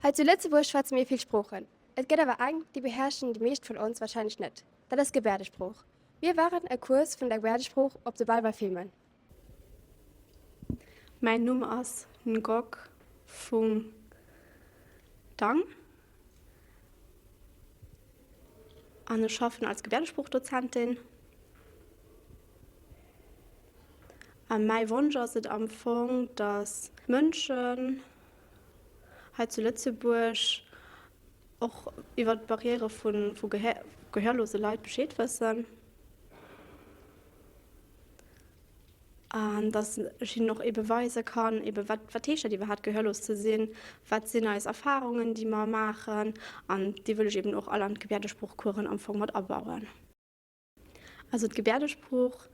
Hei zu Lëtzebuerg schwätze mir vill Sproochen. Et gëtt awer eng, déi beherrschen déi meescht vun ons warscheinlech net, dat ass d'Gebäerdesprooch. Mir waren e Cours vun der Gebäerdesprooch op de Belval filmen. Mäin Numm ass Ngoc Phung Dang an ech schaffen als Gebäerdesproochdozentin. A mäi Wonsch ass et am Fong, datt Mënschen hei zu Lëtzebuerg och iwwer d'Barrièrë vu gehörlose Leit Bescheed wëssen an datt ech hinnen och ebe weise kann, ebe wat wat heescht dat iwwerhaapt gehörlos ze sinn, wat sinn eis Erfarungen, déi mer maachen an déi wëll ech eben och all an d'Gebäerdesproochcoursen am Fong mat abauen. Also d'Gebäerdesprooch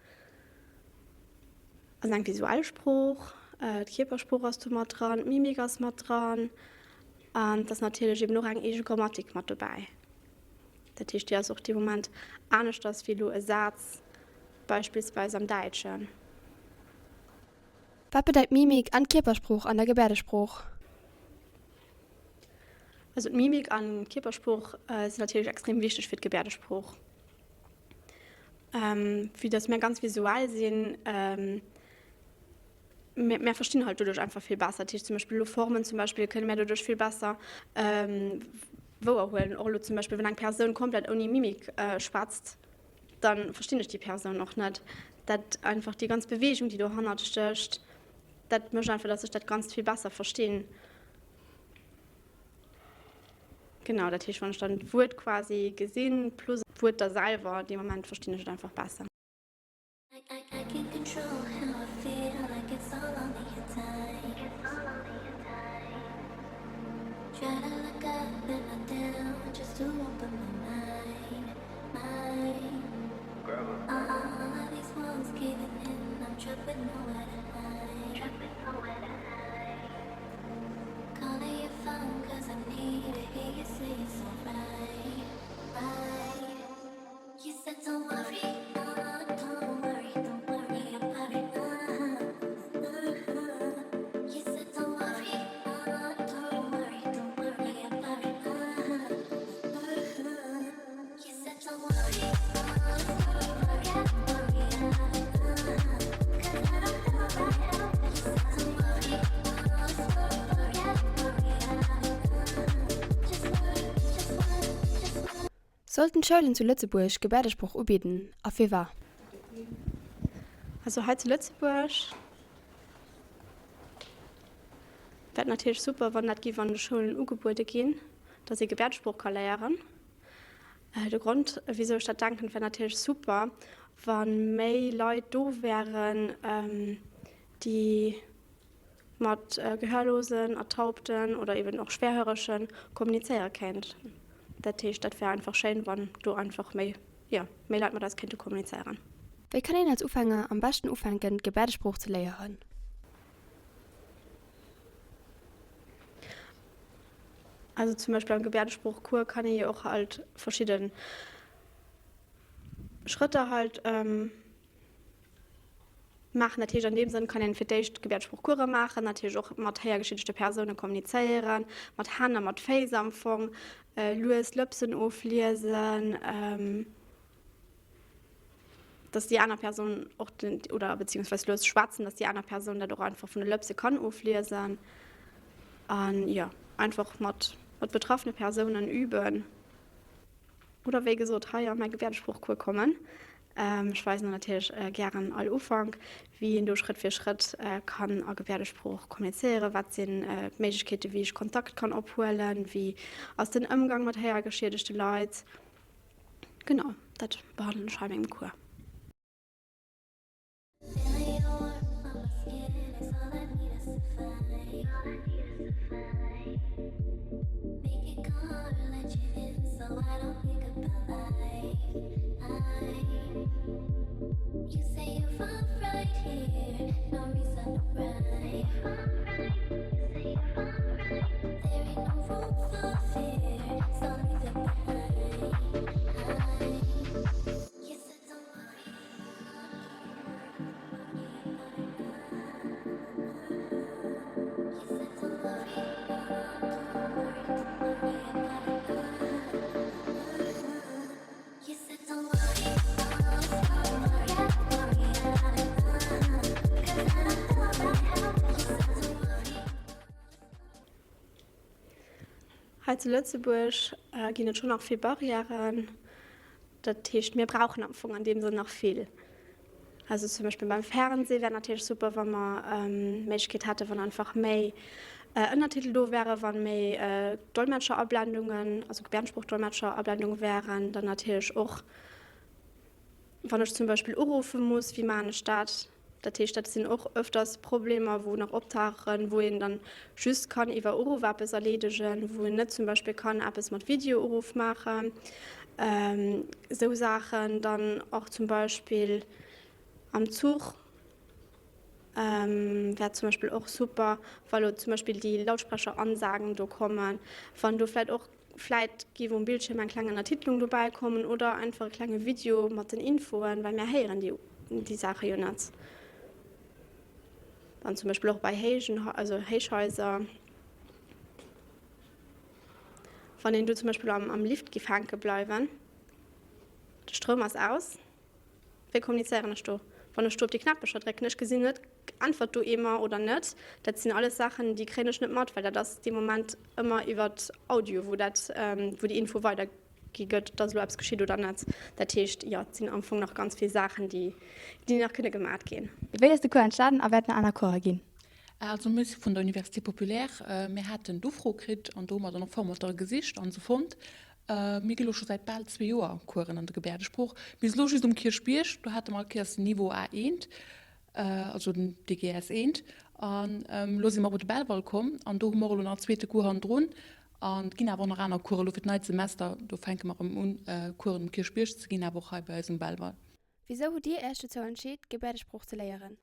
ass eng visuell Sprooch, d'Kierpersprooch ass do mat dran, d'Mimik ass mat dran an et ass natierlech eben och eng eege Grammatik mat dobäi. Dat heescht, déi ass och dee Moment aneschters wéi elo e Saz beispillsweis am Däitschen. Wat bedeit Mimik an Kierpersprooch an der Gebäerdesprooch? Also d'Mimik an d'Kierpersprooch sinn natierlech extrem wichteg fir d'Gebäerdesprooch. Vue dass mär ganz visuell sinn, mär verstinn halt doduerch einfach vill besser. Dat heescht zum Beispill elo Formen zum Beispill kënne mär doduerch vill besser wouerhuelen. Och elo zum Beispill wann eng Persoun komplett ouni Mimik schwätzt, da verstinn ech déi Persoun och net. Dat einfach déi ganz Beweegung déi dohannert stécht, dat mécht einfach, dass ech dat Ganzt vill besser verstinn. Genau, dat heescht wann ech dann d'Wuert quasi gesinn plus d'Wuert da selwer, dee Moment verstinn ech et einfach besser. Sollten d'Schoulen zu Lëtzebuerg Gebäerdesprooch ubidden a firwat? Also hei zu Lëtzebuerg wär et natierlech super, wann dat géif an de Schoulen ugebuede ginn, datt ee Gebäerdesprooch ka léieren. De Grond, wisou ech dat denken, et wär natierlech super, wa méi Leit do wären, déi mat Gehörlosen, Ertaubten oder eben och Schwerhöregen kommunizéiere kéinten. Dat heescht, dat wär einfach schéin, wann do einfach méi, jo, méi Leit mat eis kéinte kommunizéieren. Wéi kann een als Ufänger am beschten ufänken, d'Gebäerdesprooch ze léieren? Also zum Beispill am Gebäerdesproochcours kann ee jo och halt verschidde Schrëtter halt maachen. Dat heescht an deem Sënn kann een fir d'éischt Gebäerdesproochcourse maachen, natierlech och mat héiergeschiedegte Persoune kommunizéieren, mat Hänn a mat Féiss am Fong, lues Lëpsen ofliesen. dass déi aner Persoun och den, oder beziehungsweise lues schwätzen, dass déi aner Persoun dat och einfach vun de Lëpse kann ofliesen. An jo, einfach mat, mat betraffene Persounen üben. Oder wéi gesot hei an mäi Gebäerdesproochcours kommen. Ech weisen der natierlech gären all Ufank, wéi een do Schrëtt fir Schrëtt kann a Gebäerdesprooch kommunizéieren, wat sinn d'Méiglechkeeten, wéi ech Kontakt kann ophuelen, wéi ass den Ëmgang mat héiergeschiedegte Leit. Genau, dat behandelen ech hei a mengem Cours. Hei zu Lëtzebuerg ginn et schonn nach vill Barrièren. Dat heescht, mir brauchen am Fong an deem Sënn nach vill. Also zum Beispill beim Fernseh wär natierlech super, wa mer d'Méiglechkeet hätten, wann einfach méi Ënnertitel do wären, wa méi Dolmetscher-Ablendungen, also Gebärdensprooch-Dolmetscher-Ablendunge wären. Dann natierlech och, wann ech zum Beispill uruffe muss, wéi maachen ech dat? Dat heescht, dat sinn och öfters Problemer, wou nach optauchen, wou een dann just kann iwwer Uruff eppes erleedegen, wou een net zum Beispill kann eppes mat Videouruff maachen, esou Saachen. Dann och zum Beispill am Zuch wär zum Beispill och super, wa lo zum Beispill déi Lautsprecheransagen do kommen, wann do vläicht och Vläit géif um Bildschierm eng kleng Ënnertitelung dobäi kommen oder einfach e klenge Video mat den Infoen, well mär héieren déi déi Saache jo net. An zum Beispill och bei héijen, also Héichhaiser, wann een do zum Beispill am am Lift géif hänke bleiwen, de Stroum ass aus. Wéi kommunizéieren ech do, wann ech do op déi Knäppecher drécken? Ech gesinn net, äntwert do ee mer oder net. Dat sinn alles Saachen, déi kréien ech net mat, well dat ass dee Moment ëmmer iwwer Audio, wou dat, wou déi Info weidergi gëtt, dass elo eppes geschitt oder net. Dat heescht, jo, et sinn am Fong nach ganz vill Saachen, déi, déi nach kënne gemat ginn. Wéi ass de Cours entstanen a wäerten aner Course ginn? Also mir si vun der Université Populaire, mir haten d'Ufro kritt an do hu mer dann och Formateure gesicht an se fonnt. Mir gi lo scho säit bal zwee Joer Coursen an der Gebäerdesprooch. Bis elo just um Kierchbierg, do hate mer all Kéiers den Niveau A1, also den DGS 1. An elo si mer op de Belval komm an do hu mer och elo nach en zweete Cours hannendrun. An et ginn awer och nach aner Coursen elo fir d'neit Semester. Do fänke mer erëm un, Coursen um Kierchbierg ze ginn, awer och hei bei eis um Belval. Wisou hutt Dir Iech dozou entscheet, Gebäerdesprooch ze léieren?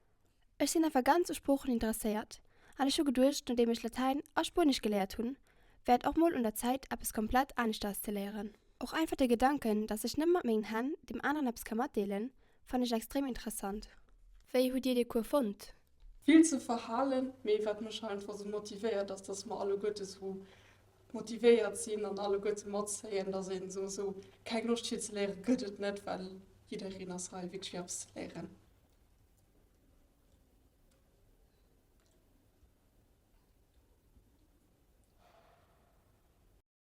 Ech sinn einfach ganz u Sproochen interesséiert an ech hu geduecht, nodeem ech Latäin a Spuenesch geléiert hunn, wär et och mol un der Zäit, eppes komplett aneschters ze léieren. Och einfach de Gedanken, dass ech nëmme mat mengen Hänn deem aneren eppes ka matdeelen, fannen ech extrem interessant. Wéi hutt Dir dee Cours fonnt? Vill ze verhalen, mee wat mech einfach sou motivéiert ass, dass mer alleguerte sou motivéiert sinn an alleguerte matzéien, dass een sou sou keng Loscht fir ze léiere gëtt et net, well jiddereen ass hei wierklech fir eppes ze léieren.